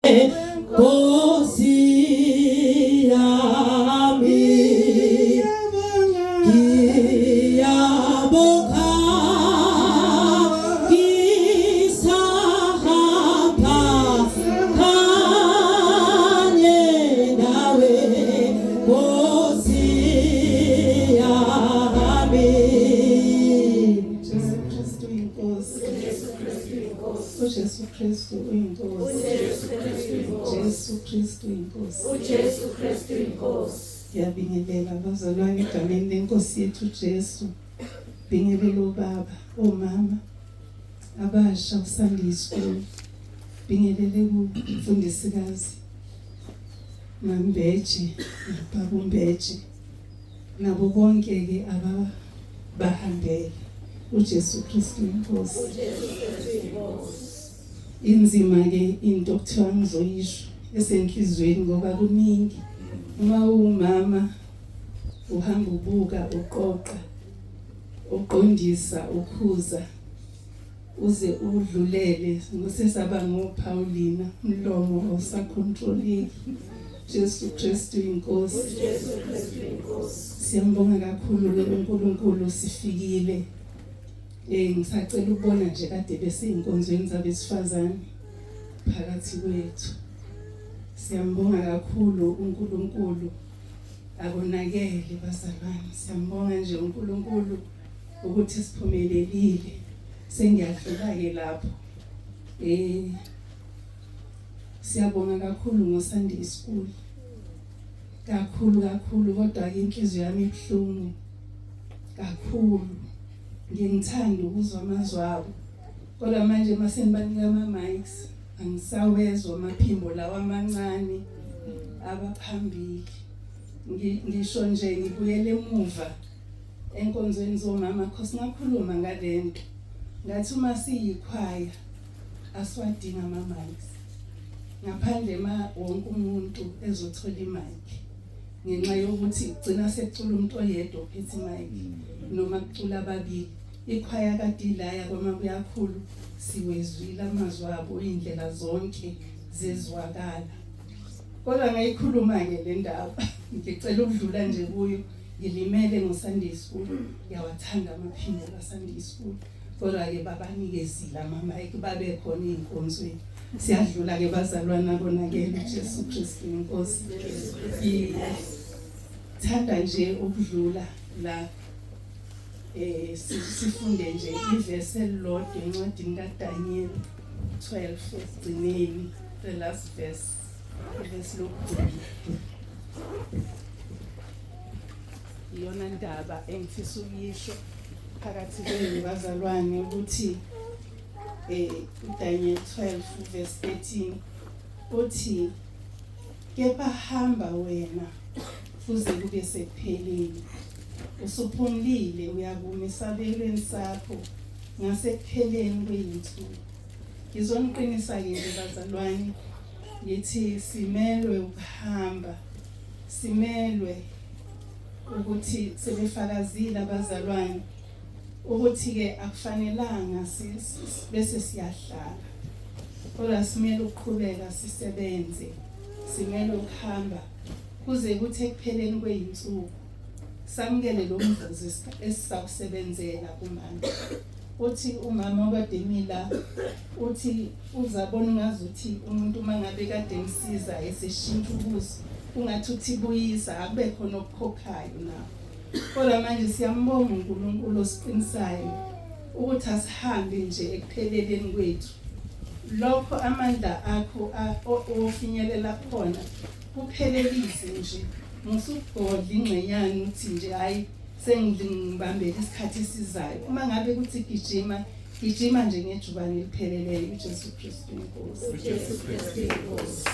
Nkosi yami ngiyabonga ngisahamba kanye nawe Nkosi yami. Jesu Kristu inkosi. UJesu Kristu uyinkosi. UJesu Kristu uyinkosi. UJesu Kristu inkosi. Ngiyabingelela bazalwane egameni lenkosi yethu Jesu. Bingelela ubaba, omama, abasha uSunday school. Bingelele kumfundisikazi Mambeje, nababa uMbeje. Nabo bonke ke ababahambele. uJesu Kristu inkosi. UJesu Kristu inkosi. Inzima ke into okuthiwa ngizoyisho esenhlizweni ngoba kuningi. Uma uwumama uhamba ubuka uqoqa uqondisa ukhuza uze udlulele ngosesaba ngoPaulina umlomo awusacontroleki. Jesu Kristu inkosi. UJesu Kristu inkosi. Siyambonga kakhulu ke uNkulunkulu sifikile. Ngisacela ukubona nje kade beseyinkonzweni zabesifazane phakathi kwethu. Siyambonga kakhulu uNkulunkulu akonakele bazalwane. Siyambonga nje uNkulunkulu ukuthi siphumelelile. Sengiyadlula ke lapho. Siyabonga kakhulu ngoSunday School. Kakhulu kakhulu kodwa ke inhliziyo yami ibuhlungu kakhulu. Ngingithanda ukuzwa amazwi abo. Kodwa manje mase ngibanika ama mics angisawezwa amaphimbo lawa amancane abaphambili. Ngisho nje ngibuyele emuva enkonzweni zomama cause ngakhuluma ngalento. Ngathi uma siyikhwaya asiwadinga ama mics. Ngaphandle ma wonke umuntu ezothola imic ngenxa yokuthi kugcina sekucula umuntu oyedwa ophethe imic noma kucula ababili. Ikhwaya kaDilaya kwamabuyakhulu siwezwile amazwi abo indlela zonke zezwakala. Kodwa ngayikhuluma ke le ndaba ngicela ukudlula nje kuyo ngilimele ngoSunday school ngiyawathanda amaphimbo kaSunday school kodwa ke babanikezile ama-mic babe khona ey'nkonzweni. Siyadlula ke bazalwana konakele uJesu Kristu inkosi. Ngithanda nje ukudlula la sifunde nje ivesi elilodwa encwadini kaDaniel 12 ekugcineni, the last verse, ivesi lokugcina. Iyona ndaba engifisa ukuyisho phakathi kwenu bazalwane ukuthi uDaniel 12 verse 13 uthi kepha hamba wena kuze kube sekupheleni, usuphumlile uyakuma esabelweni sakho ngasekupheleni kweyinsuku. Ngizoniqinisa ke nje bazalwane ngithi simelwe ukuhamba, simelwe ukuthi sebefakazile abazalwane ukuthi ke akufanelanga bese siyahlala, kodwa simele ukuqhubeka sisebenze, simele ukuhamba kuze kuthi ekupheleni kweyinsuku samukele lo mvuzo esisawusebenzela kumama. Uthi umama okade emila uthi uzabona ungazuthi umuntu uma ngabe kade emsiza eseshintsha ubuso ungathi uthi buyisa akube khona okukhokhayo nawo. Kodwa manje siyambonga uNkulunkulu osiqinisayo ukuthi asihambe nje ekupheleleni kwethu. Lokho amandla akho ofinyelela khona kuphelelise nje, musukugodla ingxenyana uthi nje hayi sengibambele isikhathi esizayo. Uma ngabe kuthi gijima, gijima nje ngejubane elipheleleyo. uJesu Kristu inkosi. uJesu Kristu inkosi.